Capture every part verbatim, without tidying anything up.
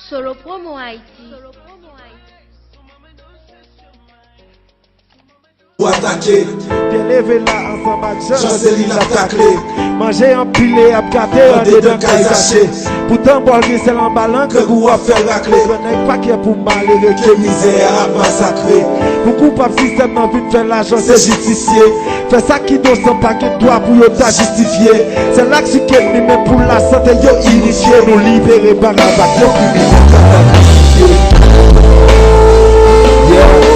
Solo Promo Haïti. Pou atake. Byen leve la ansanm ak Jan Selin ap takle. Manje anpile ap gate andedan kay zache. Poutan bòl gen sèl anba lang. Grangou ap fè l rakle. Gran nèg pa kè pou malere ke mizè a ap masakre. Pou koupab sistèm nan vin fè lajan se jistisye. Fè sa k inosan pa gen dwa pou yo ta jistifye. Sèl aksyon k ènmi men pou lasante yo inifye. Nou libere Barabas, yon kriminèl k ap aksifye. Yeah.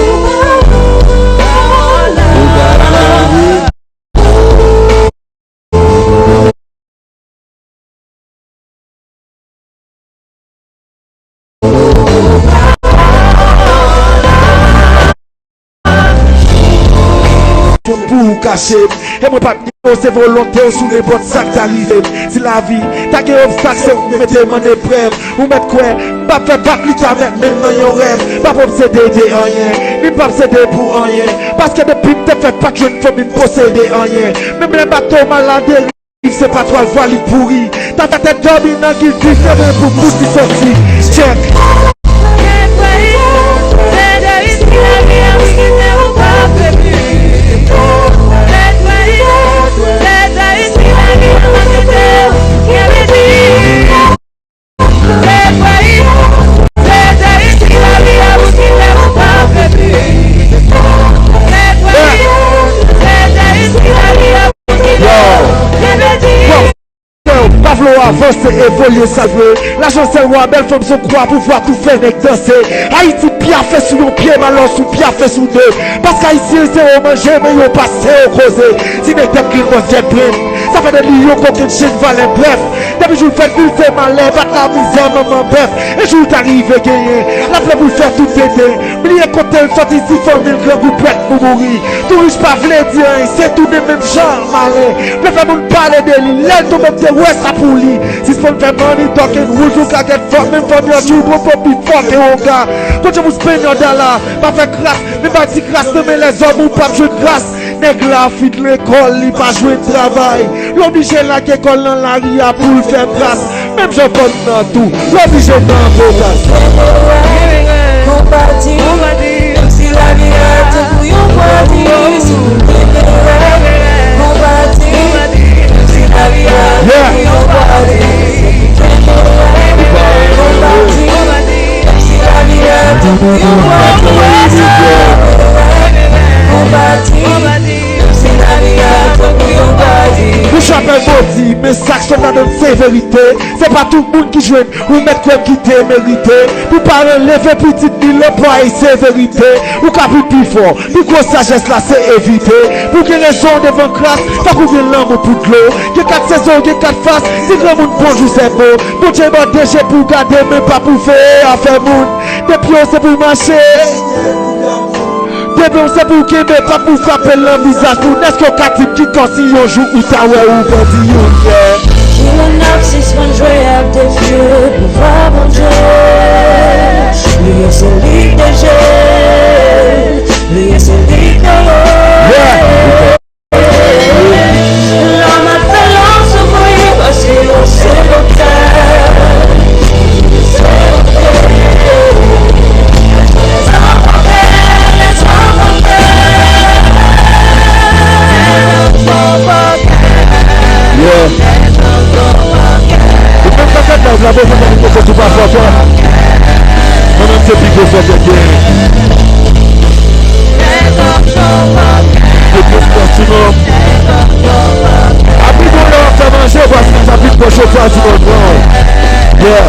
Pou ou kache m, e mwen p ap nye w, se volonte w sou nenpòt sa k ta rive m. Si lavi ta gen obstak, se ou k mete m an eprèv. Ou mèt kwè, m p ap fè bak li ta mèt menm nan yon rèv. M p ap obsede de anyen, ni m p ap sede pou anyen. Paske depi m te fèt, pa t jwenn fanmi m posede anyen. Menm lè bato m al adere, se pa twal vwa li pouri. Tata tèt dòmi nan gil di semen pou kout li soti. Tchèk. Yo. Pavlo avanse, evolye, salve. Lajan sèl wa, bèl fanm son kwa, pouvwa tou fè nèg danse. Ayiti pyafe sou yon pye, malè sou pyafe sou de. Paske ayisyen se yo manje, men yo pa se yo koze. Ti nèg tèt grenn, bòs djèt brenn. Sa fè de li yon kokenn chenn valè brèf. Depi jou l fèt, li se malè, bat la mizè, manman bèf. E jou l ta rive genyen, l ap lè pou l fè tout tenten. Bliye kote l sòti, si fanmi l grangou prèt pou mouri. Tou rich pa vle di anyen, se tounen menm jan malen. Vle fè moun pale de li, lè l tonbe m te wè sa pou li. Sispann fè money talking, wouzou ka get fuck, menm fanmi an tjou gon pòp pi fò ke onga. Kote moun spannyòl dala, pa fè kras, men bay ti kras nan men lèzòm ou p ap jwenn gras. Nèg la fin lekòl, li pa jwenn travay. L oblije lage kò l nan lari a pou l fè bras. Menm jan fanm nan tou, l oblije nan bokas. Konbati, konbati, menm si lavi a tankou yon pati, si nou kenbe rèv, konbati, menm si lavi a tankou yon pati, si nou kenbe rèv, konbati, menm si lavi a tankou yon pati, konbati, menm si lavi a tankou yon pati. Bouch apèl modi, men sa k sot ladan l se verite. Se pa tout moun ki jwenn, ou mèt kwè m ki te merite. Pou paran leve pitit li, lanplwaye se verite. Ou ka pi pi fò, pi gwo sajès la se evite. Pou gen rezon devan klas, fòk ou gen lanmou pou dlo. Gen kat sezon, gen kat fas, di granmoun bonjou sèvo. Bondye ba w de je pou w gade, men pa pou veye afè moun. De pye w se pou w mache. De men w se pou w kenbe, pa pou w frape l nan vizaj moun. Èske w ka di m ki kòsi yon jou ou ta wè ou pèdi youn yè? Kilè n ap sispann jwe ak de pye pouvwa Bondye? Bliye se li k de je, bliye se li k de wo. Yeah. Lòm ap fè lòm soufri paske yo se lòtè. Yeah. Ou menm k ap gad live la, bezwen gade kote tou pa fòkè. Mwen menm se pi gwo fòkè k genyen. Yo plis fò sou nou. Api bon lè w ap fè manje, paske sa pi pwòch yo chwazi nan gran. Yeah.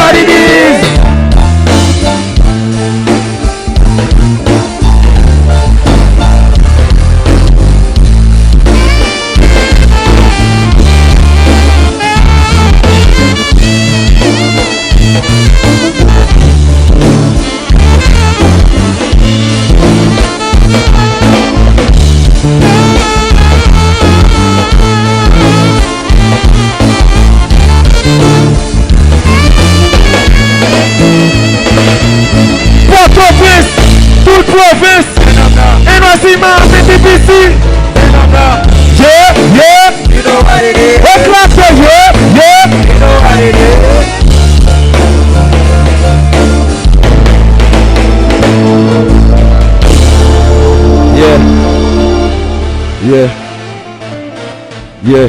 Yeah,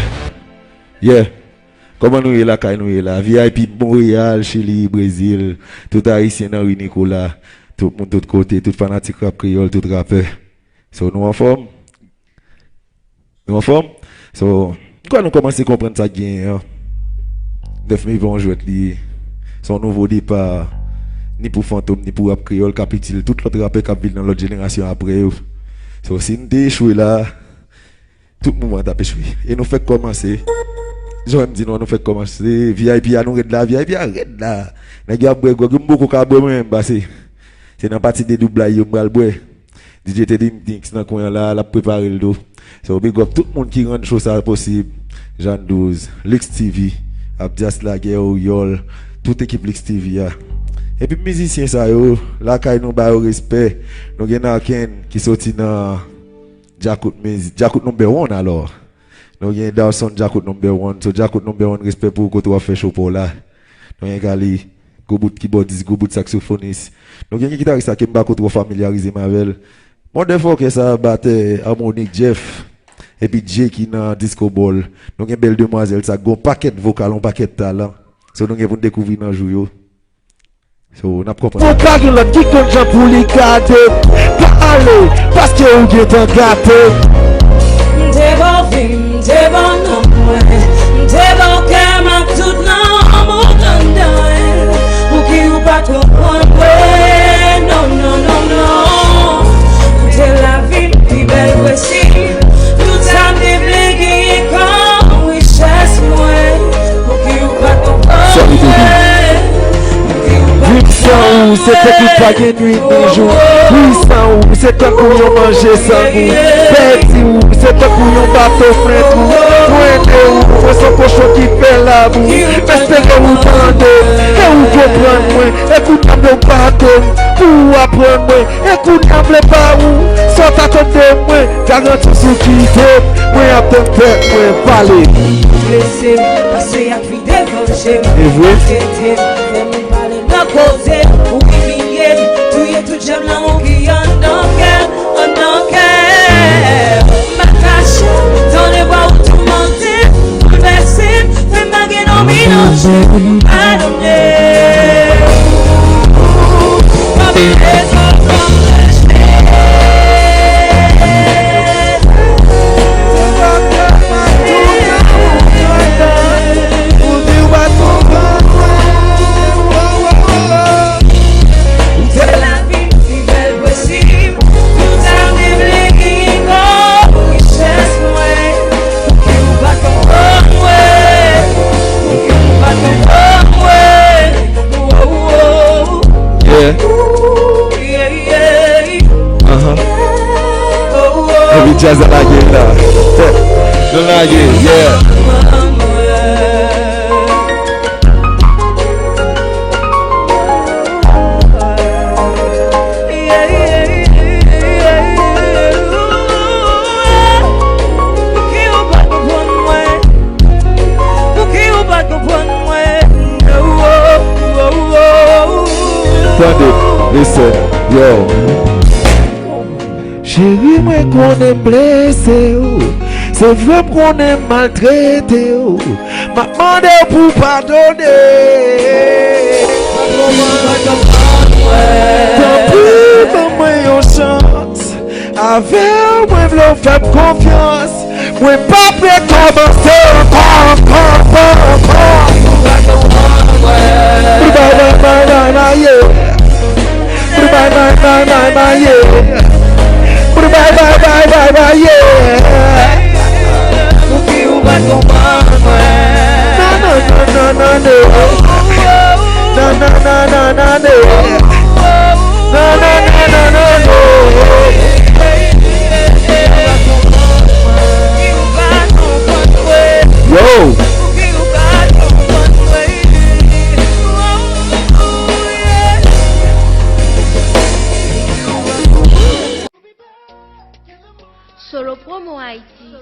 yeah. Kòman nou ye lakay nou ye la? V I P Montréal, Chili, Brezil, tout Ayisyen nan ri Nikola, tout moun tout kote, tout fanatik rap kreyòl, tout rapè. So, nou anfòm? Nou anfòm? So, m kwè nou kòmanse konprann sa k genyen an. Nèf me pa yon jwèt li ye. Se yon nouvo depa, ni pou Fantom, ni pou rap kreyòl, k ap itil tout lòt rapè k ap vin nan lòt jenerasyon apre yo. So, si n te echwe la, tout mouvman t ap echwe. E nou fèk kòmanse. Jan m di nou, nou fèk kòmanse. V I P a nou rèd la, V I P a rèd la. Nèg yo ap bwè gwòg, yo m poko ka bwè mwen menm, pase se nan pati de doublay yo m pral bwè. D J Teddy Mix nan kwen an la, l ap prepare l tou. So, big up tout moun ki rann show sa posib. Jean Douze, Lux T V, Abdias Lagè, Oriol, tout ekip Lux T V a. Epi mizisyen sa yo, lakay nou ba yo respè. Nou gen Narken ki soti nan Djakout Miz-, Djakout Number One alò. Nou gen Darson Djakout Number One. So Djakout Number One, respè pou ou kote w ap fè show pa w la. Nou gen Gali, gwo bout kibòdis, gwo bout saksofonis. Nou gen gitaris la ke m pa ko twò familyarize m avè l. Motherfucker sa, batè, amwonik, Jeff. Epi Jay ki nan disco ball. Nou gen bèl demwazèl sa, gon pakèt vokal, yon pakèt talan. So nou gen pou n dekouvri nan jou yo. So, n ap konprann. Pou pa gen lòt ki konn jan pou li gade. Pa ale, paske ou gentan gate. M te ba w vi m, m te ba w nanm mwen. M te ba w kè m ak tout nanm ou anndan l. Pouki ou pa t konprann mwen? Non, non, non, non. M te lavi m pi bèl posib. Tout sa m te vle genyen kòm richès mwen. Pouki ou pa t konprann mwen? Viv san ou, se tankou pa gen nwit ni jou. Wi, san ou, se tankou yon manje san gou. Pèdi ou, se tankou yon bato fè twou. Mwen de ou, mwen se kochon ki fè labou. M espere ou tande m, e ou konprann mwen. E kounye a m vle w pase m, pou ou aprann mwen. E kounye a m vle ba ou, sa w t atann de mwen. Garanti si w kite m, mwen ap tann fèt mwen pale. Blese m, pase ak vide vanje m. E vre? Trete m, fè m pale nan koze m. Ou imilye m, touye tout jèm lanmou ki anndan kè m, anndan kè m. M atache m, tande vwa ou toumante m, boulvèse m, fè m pa gen non, mi non, je m pa domine. Yeah. Uh-huh. Epi djaz la lage la. Nou lage, yeah. Tande, listen, yo. Cheri, mwen konnen m blese w. Se vre m konnen m maltrete w. M ap mande w pou w padone. Tanpri, ban mwen yon chans. Avè w, mwen vle w fè m konfyans. Mwen p ap rekòmanse ankò, ankò, ankò, ankò. Bye, bye, bye, bye, bye, yeah. Bye, bye, bye, bye, bye, bye, yeah. Bye, bye, bye, bye, bye, bye, yeah. Pouki ou pa t konprann mwen? Non, non, non, non, non, non. Non, non, non, non, non, non. Non, non, non, non, non, non. Yo! Solo Promo Haïti.